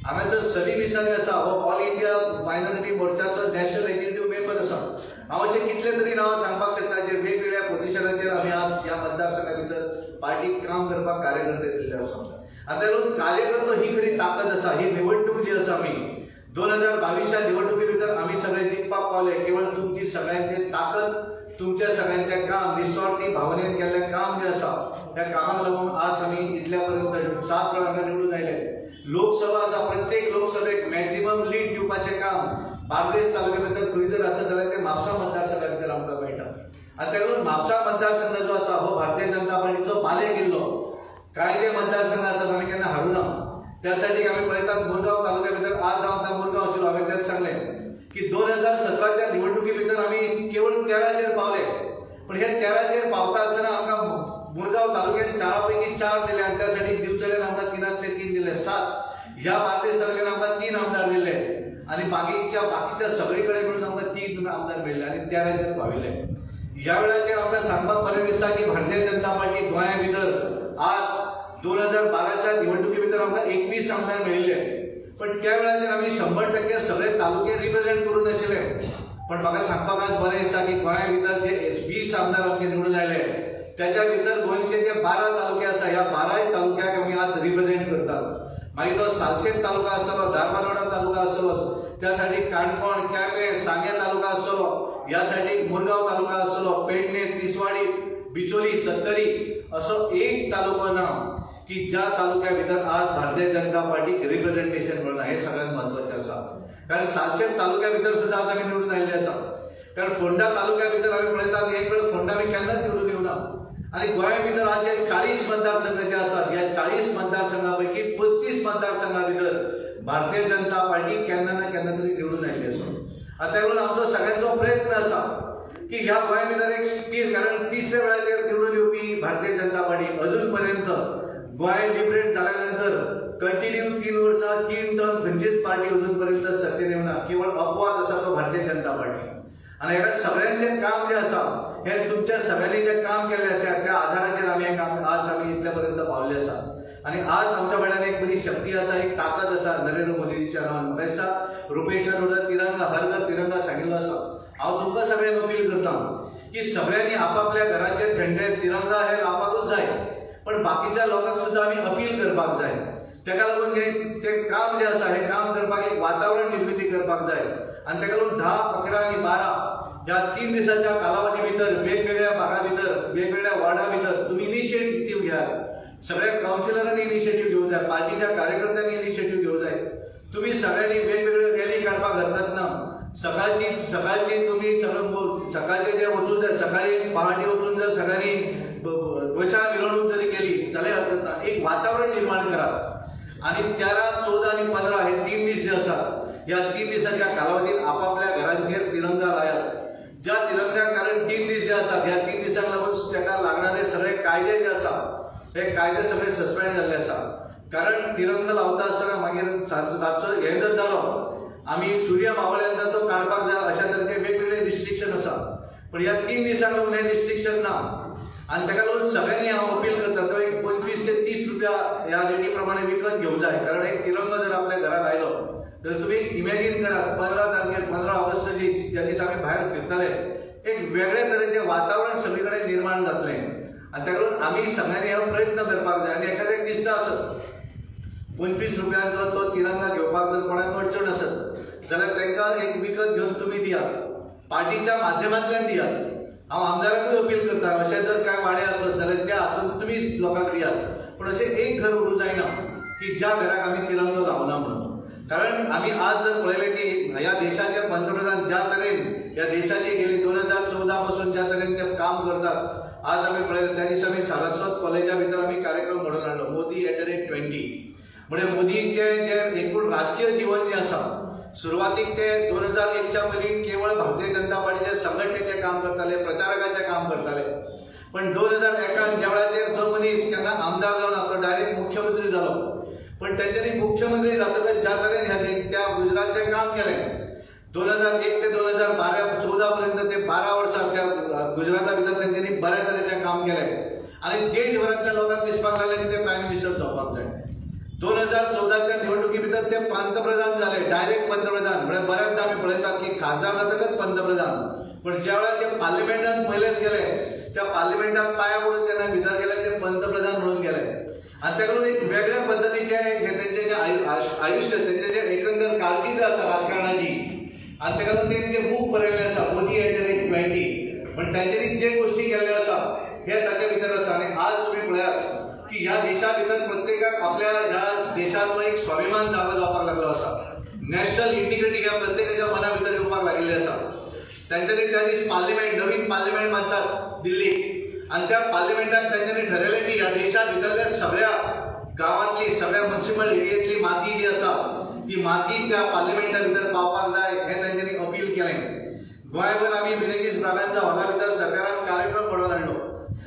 हांगासर सलीम इसानी आसा, हो ऑल इंडिया मायनॉरिटी मोर्चाचो नॅशनल एक्झिक्युटिव्ह मेंबर आसा. हांव अशें कितले तरी नांवां सांगपाक शकता जे वेगवेगळ्या पोझिशनाचेर आमी आज ह्या मतदारसंघा भितर पार्टीक काम करपाक कार्यकर्ते दिल्ले आसा. आनी ताका लागून कार्यकर्तो ही खरी ताकद आसा. ही निवडणूक जी आसा आमी 2022 निवडणुके भितर आमी सगळे जिखपाक पावले केवळ तुमची सगळ्यांची ताकद, तुमच्या सगळ्यांचें काम, निस्वार्थी भावनेन केल्लें काम जें आसा त्या कामाक लागून आज आमी इतल्या पर्यंत 7 वेळा हांगा निवडून आयले. लोकसभा आसा, प्रत्येक लोकसभेक मॅक्झिमम लीड दिवपाचें काम बार्देस तालुक्या भितर खंय जर आसत जाल्यार तें म्हापसा मतदारसंघा भितर आमकां मेळटा. आनी ताका लागून म्हापसा मतदारसंघ जो आसा हो भारतीय जनता पार्टीचो बाले किल्लो. कांय जे मतदारसंघ आसात आमी केन्ना हारूना, त्यासाठी आमी पळयतात मुरगांव तालुक्या भितर आज हांव आतां मुरगांव आशिल्लो, हांवें तेंच सांगलें की 2017च्या निवडणुके भितर आमी केवळ 13चेर पावले, पण हे 13चेर पावता आसतना आमकां मुरगांव तालुक्यान 4 पैकी 4 दिले आनी त्यासाठी दिवचल्यान आमकां 3 3 दिले, 7 ह्या बार्देस तालुक्यान आमकां 3 आमदार दिले आनी बाकीच्या सगळे कडेन मेळून आमकां 3 आमदार मेळ्ळे आनी 13चेर पाविल्ले. ह्या वेळाचेर आमकां सांगपाक बरें दिसता की भारतीय जनता पार्टी गोंया भितर आज 2012च्या निवडणुके भितर आमकां 21 आमदार मेळिल्ले, पण त्या वेळाचेर आमी 100% सगळे तालुके रिप्रेझेंट करूंक नाशिल्ले. पण म्हाका सांगपाक आज बरें दिसता की गोंया भितर जे 20 आमदार आमचे निवडून आयले त्याच्या भितर गोंयचे जे 12 तालुके आसा ह्या 12 तालुक्याक आमी आज रिप्रेझेंट करतात. मागीर तो सालसेत तालुका आसतलो, धारबांदोडा तालुका आसतलो, त्यासाठी काणकोण, केपें, सांगें तालुका आसतलो, ह्या मुरगांव तालुका आसतलो, पेडणे, तिसवाडी, बिचोली, सत्तरी, असो एक तालुको ना की ज्या तालुक्या भितर आज भारतीय जनता पार्टीक रिप्रेझेंटेशन मेळना. हें सगळ्यांत म्हत्वाचें आसा, कारण सालसेत तालुक्या भितर सुद्दां आज आमी निवडून आयिल्ले आसा. कारण फोंडा तालुक्या भितर आमी पळयतात एक वेळ फोंडा आमी केन्नाच निवडून येवना. आनी गोंया भितर आज जे 40 मतदारसंघ जे आसात ह्या 40 मतदारसंघा पैकी 35 मतदारसंघा भितर भारतीय जनता पार्टी केन्ना ना केन्ना तरी निवडून आयिल्ली आसा. आतां ताका लागून आमचो सगळ्यांचो प्रयत्न आसा की ह्या गोंया भितर एक स्थिर, कारण तिसऱ्या वेळाचेर निवडून येवपी भारतीय जनता पार्टी अजून पर्यंत गोंय लिबरेट जाल्या नंतर कंटिन्यू 3 वर्सां 3 टर्म खंयचीच पार्टी अजून पर्यंत सत्तेर येवना, केवळ अपवाद आसा तो भारतीय जनता पार्टी. आनी ह्या सगळ्यांचें काम जें आसा हें तुमच्या सगळ्यांनी जें काम केल्लें आसा त्या आधाराचेर आमी हें काम आज आमी इतल्या पर्यंत पावल्ले आसा. आनी आज आमच्या फाटल्यान एक बरी शक्ती आसा, एक ताकद आसा नरेंद्र मोदीच्या नांवान. म्हाका दिसता रुपेशान सुद्दां तिरंगा हर घर तिरंगा सांगिल्लो आसा. हांव तुमकां सगळ्यांक अपील करता की सगळ्यांनी आपापल्या घराचेर झेंडे तिरंगा हे लावपाकूच जाय, पण बाकीच्या लोकांक सुद्दां आमी अपील करपाक जाय. तेका लागून हे तें काम जें आसा हें काम करपाक एक वातावरण निर्मिती करपाक जाय. आनी तेका लागून 10, 11 आनी 12 ह्या 3 दिसाच्या कालावधी भितर वेगवेगळ्या भागा भितर वेगवेगळ्या वॉर्डा भितर तुमी इनिशिएटीव घ्यात. सगळ्या कावन्सिलरांनी इनिशिएटीव घेवंक जाय, पार्टीच्या कार्यकर्त्यांनी इनिशिएटीव घेवंक जाय. तुमी सगळ्यांनी वेगवेगळ्यो रॅली काडपाक हरकत ना. सकाळची सकाळची तुमी सगळं सकाळचे जे वचून जाय, सकाळी पहाटे वचून जर सगळ्यांनी ध्वजा मिरवणूक जरी केली जाल्यार हरकत ना. एक वातावरण निर्माण करात. आनी 13, 14 आनी 15 हे 3 दीस जे आसात ह्या 3 दिसाच्या कालावधीत आपापल्या घरांचेर तिरंगा लायात. ज्या तिरंग्याक कारण 3 दीस जे आसात ह्या 3 दिसांक लागून ताका लागणारे सगळे कायदे जे आसात हे कायदे सगळे सस्पेंड जाल्ले आसा. कारण तिरंगा लावता आसतना मागीर रातचो हें जर जालो आमी सूर्य मावळ्या नंतर तो काडपाक जाय अशा तरेचे वेगवेगळे रिस्ट्रिक्शन आसा. पण ह्या 3 दिसांक लागून हें रिस्ट्रिक्शन ना. आनी ताका लागून सगळ्यांनी हांव अपील करता तो एक 25 ते 30 रुपया ह्या रेटी प्रमाणे विकत घेवंक जाय. कारण एक तिरंगो जर आपल्या घरात आयलो तर तुमी इमॅजीन करात 15 तारखेर 15 ऑगस्ट दीस ज्या दिसा आमी भायर फिरतले एक वेगळे तरेचें वातावरण सगळे कडेन निर्माण जातलें. आनी ताका लागून आमी सगळ्यांनी हो प्रयत्न करपाक जाय. आनी एखाद्याक दिसता आसत 25 रुपयांचो तो तिरंगा घेवपाक जर कोणाक अडचण आसत जाल्यार तांकां एक विकत घेवन तुमी दियात, पार्टीच्या माध्यमांतल्यान दियात. हांव आमदाराकूय अपील करता अशें जर कांय वाडे आसत जाल्यार त्या हातूंत तुमी लोकांक दियात, पूण अशें एक घर उरूंक जायना की ज्या घराक आमी तिरंगो लावना म्हणून. कारण आमी आज जर पळयलें की ह्या देशाचे पंतप्रधान ज्या तरेन ह्या देशाची गेली 2014 पासून ज्या तरेन ते काम करतात, आज आमी पळयलें त्या दिसा आमी सारस्वत कॉलेजा भितर आमी कार्यक्रम घडोवन हाडलो मोदी @20. म्हणजे मोदींचे जे एकूण राजकीय जीवन जें आसा सुरवातीक ते 2001च्या पयलीं केवळ भारतीय जनता पार्टीचे संघटनेचें काम करताले, प्रचारकाचें काम करताले. पण 2001 ज्या वेळाचेर जो मनीस केन्ना आमदार जावना तो डायरेक्ट मुख्यमंत्री जालो. पण तेंच्यांनी मुख्यमंत्री जातकच ज्या तरेन ह्या त्या गुजरातचें काम केलें 2001 ते 2012-14 पर्यंत ते 12 वर्सां त्या गुजराता भितर तेंच्यांनी बऱ्या तरेचें काम केलें आनी देशभरांतल्या लोकांक दिसपाक लागलें की ते प्रायम मिनिस्टर जावपाक जाय. 2014च्या निवडणुकी भितर ते पंतप्रधान जाले, डायरेक्ट पंतप्रधान. म्हळ्यार बऱ्याचदा आमी पळयतात की खासदार जातकच पंतप्रधान, पण ज्या वेळार ते पार्लिमेंटात पयलेच गेले त्या पार्लिमेंटात पांया पडून जेन्ना भितर गेले ते पंतप्रधान म्हणून गेले. आनी ताका लागून एक वेगळ्या पद्दतीचें तेंचें जें आयुश्य, तेंचें जें एकंदर कारकीर्द आसा राजकारणाची, आनी ताका लागून तें जें बूक बरयल्लें आसा मोदी @20, पण तेंच्यांनी जे गोश्टी केल्ल्यो आसा हे ताचे भितर आसा. आनी आज तुमी पळयात की ह्या देशा भितर प्रत्येकाक आपल्या ह्या देशाचो एक स्वाभिमान जागो जावपाक लागलो आसा. नॅशनल इंटिग्रिटी ह्या प्रत्येकाच्या मना भितर येवपाक लागिल्ली आसा. तेंच्यांनी त्या दीस पार्लिमेंट, नवीन पार्लिमेंट बांदतात दिल्लीक, आनी त्या पार्लिमेंटाक तेंच्यांनी ठरयलें की ह्या देशा भितरल्या सगळ्या गांवांतली, सगळ्या म्युनिसिपल एरियेंतली माती जी आसा ती माती त्या पार्लिमेंटा भितर पावपाक जाय हें तेंच्यांनी अपील केलें. गोंयभर आमी मिनेझीस ब्रागांझा हॉला भितर सरकारान कार्यक्रम घडोवन हाडलो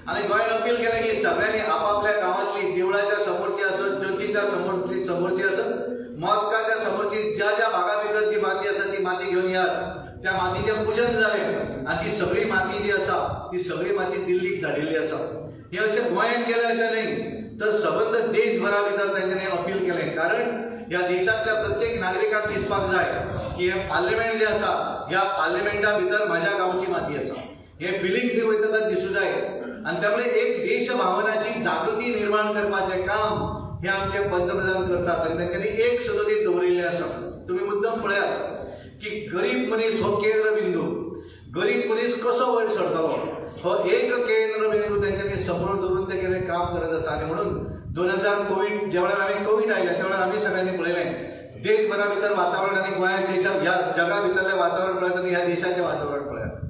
आनी गोंयान अपील केलें की सगळ्यांनी आपापल्या गांवांतली देवळाच्या समोरची आसत, चर्चीच्या समोरची आसत, मॉस्काच्या समोरची ज्या ज्या भागा भितर जी माती आसा ती माती घेवन यात. त्या मातीचें पुजन जालें आनी ती सगळी माती जी आसा ती सगळी माती दिल्लीक धाडिल्ली आसा. हें अशें गोंयांत केलें अशें न्हय तर सबंद देशभरा भितर तेंच्यांनी अपील केलें. कारण ह्या देशांतल्या प्रत्येक नागरिकाक दिसपाक जाय की हें पार्लिमेंट जें आसा ह्या पार्लिमेंटा भितर म्हाज्या गांवची माती आसा, हें फिलींग थंय वयतकच दिसूं जाय. आनी त्यामुळे एक देशभावनाची जागृती निर्माण करपाचें काम हें आमचे पंतप्रधान करतात आनी तेंच्यांनी एक सदोदीत दवरिल्लें आसा. तुमी मुद्दम पळयात की गरीब मनीस हो केंद्रबिंदू, गरीब मनीस कसो वयर सरतलो हो एक केंद्रबिंदू तेंच्यांनी समोर दवरून ते कितें काम करत आसा. आनी म्हणून 2000 कोवीड ज्या वेळार आमी कोवीड आयले त्या वेळार आमी सगळ्यांनी पळयलें देशभरा भितर वातावरण आनी गोंया देशा ह्या जगा भितरलें वातावरण पळयात आनी ह्या देशाचें वातावरण पळयात.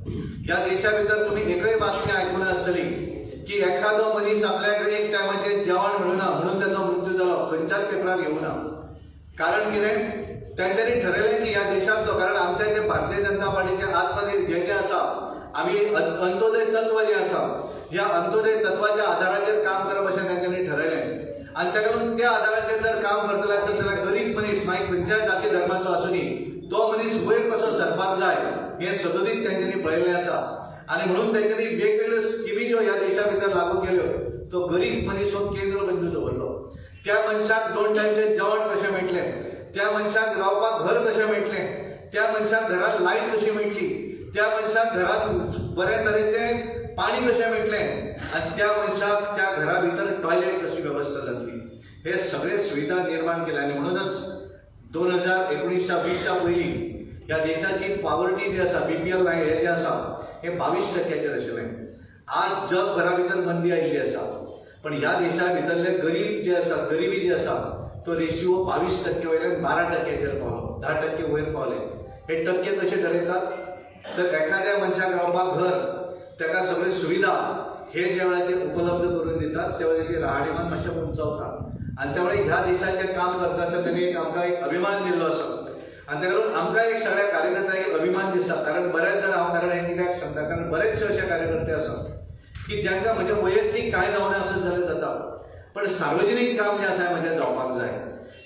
ह्या देशा भितर तुमी एकय बातमी आयकून आसतली की एखादो मनीस आपल्याक एक टायमाचेर जेवण मेळुना म्हणून ताचो मृत्यू जालो, खंयच्याच पेपरार येवना. कारण कितें, तेंच्यांनी ठरयलें की ह्या देशांतलो, कारण आमचे जे भारतीय जनता पार्टीचे आत्मनिर्भर हे जे आसा आमी अंत्योदय तत्व जें आसा ह्या अंत्योदय तत्वाच्या आधाराचेर काम करप अशें तांच्यांनी ठरयलें आनी ताका लागून त्या आधाराचेर जर काम करतले आसत जाल्यार गरीब मनीस मागीर खंयच्याय जाती धर्माचो आसूनी तो मनीस वयर कसो सरपाक जाय हें सदोदीत तांच्यांनी पळयल्लें आसा. आनी म्हणून तांच्यांनी वेगवेगळ्यो स्किमी ज्यो ह्या देशा भितर लागू केल्यो तो गरीब मनीस हो केंद्रबिंदू दवरलो. त्या मनशाक 2 टायमचें जेवण कशें मेळटलें, त्या मनशाक रावपाक घर कशें मेळटलें, त्या मनशाक घरात लायट कशी मेळटली, त्या मनशाक घरात बऱ्या तरेचें पाणी कशें मेळटलें आनी त्या मनशाक त्या घरा भितर टॉयलेट कशी वेवस्था जातली, हे सगळे सुविधा निर्माण केल्या. आनी म्हणूनच 2019-20 पयलीं ह्या देशाची पॉवर्टी जी आसा, BPL line हे जे आसा हे 22% आशिल्लें. आज जगभरा भितर मंदी आयिल्ली आसा, पण ह्या देशा भितरले गरीब जे आसा, गरिबी जी आसा तो रेशियो 22% वयल्यान 12% पावलो, 10% वयर पावले. हे टक्के कशे ठरयतात तर एखाद्या मनशाक रावपाक घर, ताका सगळ्यो सुविधा हे ज्या वेळाचेर उपलब्ध करून दितात त्या वेळाचेर राहणीमान मातशें उंचावता. आनी त्या वेळार ह्या देशाचें काम करता आसतना तेणी एक आमकां एक अभिमान दिल्लो आसा आनी ताका लागून आमकां एक सगळ्या कार्यकर्त्यांक एक अभिमान दिसता. कारण बऱ्याच जाण हांव कारण हें कित्याक सांगता, कारण बरेचशे अशे कार्यकर्ते आसात की जांकां म्हजें वैयक्तीक कांय जावना आसत जाल्यार जाता, पण सार्वजनीक काम जें आसा म्हजें जावपाक जाय,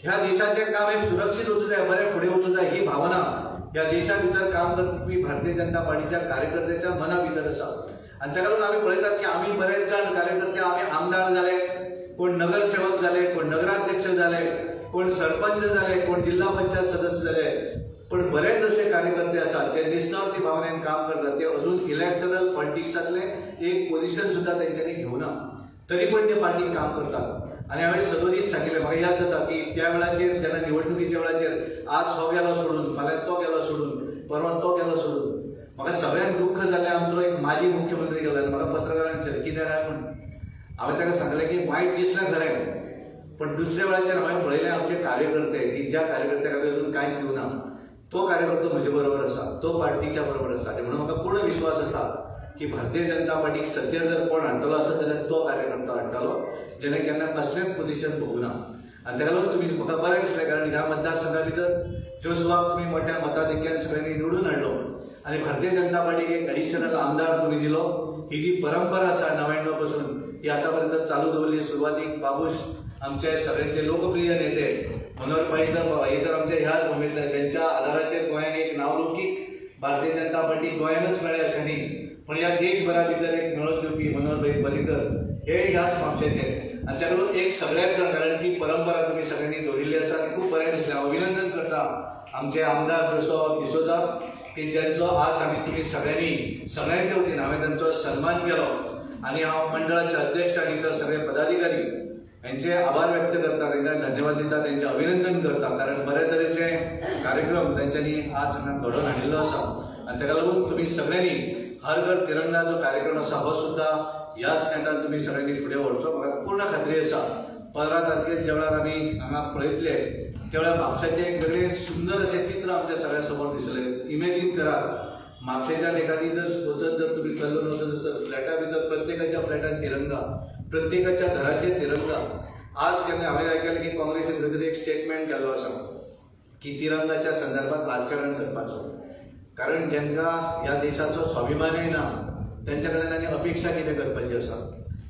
ह्या देशाचें काम एक सुरक्षीत वचूं जाय, बरें फुडें वचूं जाय, ही भावना ह्या देशा भितर काम करपी भारतीय जनता पार्टीच्या कार्यकर्त्याच्या मना भितर आसा. आनी ताका लागून आमी पळयतात की आमी बरेच जाण कार्यकर्ते आमी आमदार जाले, कोण नगरसेवक जाले, कोण नगराध्यक्ष जाले, कोण सरपंच जाले, कोण जिल्हा पंचायत सदस्य जाले, पण बरेच असे कार्यकर्ते आसात जे निस्वार्थी भावनेन काम करतात, ते अजून इलेक्टरल पॉलिटिक्सांतले एक पोझिशन सुद्दां तेंच्यांनी घेवना, तरी पण ते पार्टीक काम करतात. आनी हांवें सदोदीत सांगिल्लें, म्हाका याद जाता की त्या वेळाचेर जेन्ना निवडणुकीच्या वेळाचेर आज हो गेलो सोडून, फाल्यां तो गेलो सोडून, परवां तो गेलो सोडून, म्हाका सगळ्यांत दुख्ख जालें आमचो एक माजी मुख्यमंत्री गेलो आनी म्हाका पत्रकारान विचारलें कितें काय म्हूण. हांवें ताका सांगलें की वायट दिसलें खरें, पण दुसऱ्या वेळाचेर हांवें पळयलें आमचे कार्यकर्ते की ज्या कार्यकर्त्याक हांवें अजून कांयच दिवना तो कार्यकर्तो म्हजे बरोबर आसा, तो पार्टीच्या बरोबर आसा. आनी म्हणून म्हाका पूर्ण विश्वास आसा की भारतीय जनता पार्टीक सत्तेर जर कोण हाडटलो आसत जाल्यार तो कार्यकर्तो हाडटलो जेणे केन्ना कसलेंच पोझिशन भोगूना. आनी ताका लागून तुमी म्हाका बरें दिसलें, कारण ह्या मतदारसंघा भितर जोशवाक तुमी मोठ्या मताधिक्यान सगळ्यांनी निवडून हाडलो आनी भारतीय जनता पार्टीक एक एडिशनल आमदार तुमी दिलो. ही जी परंपरा आसा 99 पासून ही आतापर्यंत चालू दवरली. सुरवातीक बाबूश आमचे सगळ्यांचे लोकप्रिय नेते मनोहर पर्रीकर हे तर आमच्या ह्याच भूमीतले, ज्यांच्या आधाराचेर गोंयान एक नावलौकीक भारतीय जनता पार्टी गोंयानच मेळ्ळें अशें न्ही, पण ह्या देशभरा भितर एक मेळोवन दिवपी मनोहर भाई पर्रीकर हे ह्याच म्हापशेचे. आनी ताका लागून एक सगळ्यात जाण, कारण ती परंपरा तुमी सगळ्यांनी दवरिल्ली आसा आनी खूब बरें दिसलें. हांव अभिनंदन करता आमचे आमदार जोशुआ डिसोजा की ज्यांचो आज आमी तुमी सगळ्यांनी सगळ्यांच्या वतीन हांवें तांचो सन्मान केलो आनी हांव मंडळाचे अध्यक्ष आनी इतर सगळे पदाधिकारी यांचे आभार व्यक्त करता, तांकां धन्यवाद दिता, त्यांचे अभिनंदन करता, कारण बऱ्या तरेचे कार्यक्रम तांच्यांनी आज हांगा घडोवन हाडिल्लो आसा. आनी ताका लागून तुमी सगळ्यांनी हर घर तिरंगा जो कार्यक्रम आसा हो सुद्दां ह्याच नेटान तुमी सगळ्यांनी फुडें व्हरचो. म्हाका पूर्ण खात्री आसा 15 तारखेर ज्या वेळार आमी हांगा पळयतले त्या वेळार म्हापशाचें एक वेगळें सुंदर अशें चित्र आमच्या सगळ्या समोर दिसलें. इमेजीन करात म्हापशेच्यान एखादी जर वचत जर तुमी चलून वचत आसत फ्लॅटा भितर प्रत्येकाच्या फ्लॅटान तिरंगा, प्रत्येकाच्या घराचेर तिरंगा. आज केन्ना हांवें आयकलें की काँग्रेसीन खंय तरी एक स्टेटमेंट केल्लो आसा की तिरंगाच्या संदर्भात राजकारण करपाचो, कारण जांकां ह्या देशाचो स्वाभिमानय ना तेंच्या कडल्यान आनी अपेक्षा कितें करपाची आसा.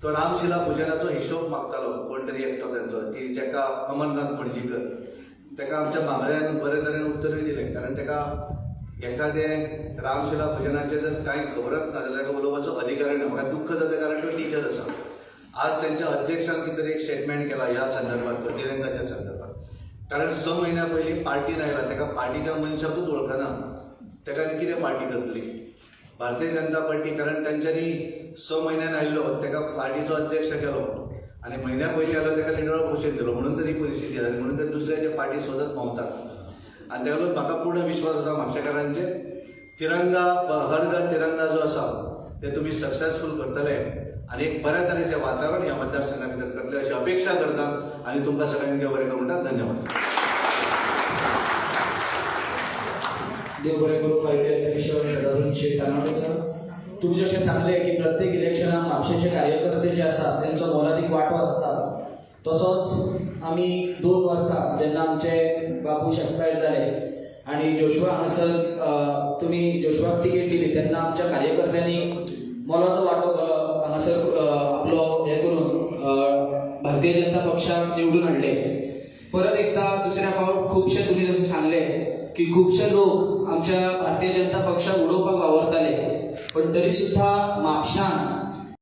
तो रामशिला पुजनाचो हिशोब मागतालो कोण तरी एकटो तेंचो की जाका अमरनाथ पणजीकर, ताका आमच्या मामऱ्यान बरे तरेन उत्तरूय दिलें, कारण ताका एखादें रामशिला पुजनाचें जर कांय खबरच ना जाल्यार ताका उलोवपाचो अधिकारय ना. म्हाका दुख्ख जाता कारण तो टिचर आसा. आज त्यांच्या अध्यक्षान कितें तरी एक स्टेटमेंट केला ह्या संदर्भात, तिरंगाच्या संदर्भात, कारण 6 म्हयन्या पयलीं पार्टीन आयला, ताका पार्टीच्या मनशाकूच वळखना, ताका आनी कितें पार्टी करतली भारतीय जनता पार्टी. कारण तांच्यांनी 6 म्हयन्यान आयिल्लो ताका पार्टीचो अध्यक्ष केलो आनी म्हयन्या पयलीं आयलो ताका लिडर ऑफ ऑपोजिशन दिलो, म्हणून तर ही परिस्थिती जाली, म्हणून तर दुसऱ्याचे पार्टी सोदत भोंवतात. आनी ताका लागून म्हाका पूर्ण विश्वास आसा म्हापशेकारांचेर, तिरंगा हर घर तिरंगा जो आसा ते तुमी सक्सेसफूल करतले आनी एक बऱ्या तरेचें वातावरण ह्या मतदारसंघा भितर करतले अशी अपेक्षा करता आनी तुमकां सगळ्यांक देव बरें करूं म्हणटा. धन्यवाद. देव बरें करूं पार्टी अध्यक्ष सदानंद शेट तानावडे सर. तुमी जशें सांगलें की प्रत्येक इलेक्शनाक म्हापशेचे कार्यकर्ते जे आसा तेंचो मोलादीक वांटो आसता, तसोच आमी 2 वर्सां जेन्ना आमचे बाबूश एक्सपायर जाले आणि जोशवा हांगासर तुमी जोशवाक तिकेट दिली तेन्ना आमच्या कार्यकर्त्यांनी मोलाचो वांटो हांगासर आपलो हें करून भारतीय जनता पक्षाक निवडून हाडले. परत एकदा दुसऱ्या फावट खुबशे तुमी जशें सांगले की खुबशे लोक आमच्या भारतीय जनता पक्षाक उडोवपाक वावरताले, पण तरी सुद्धा म्हापशान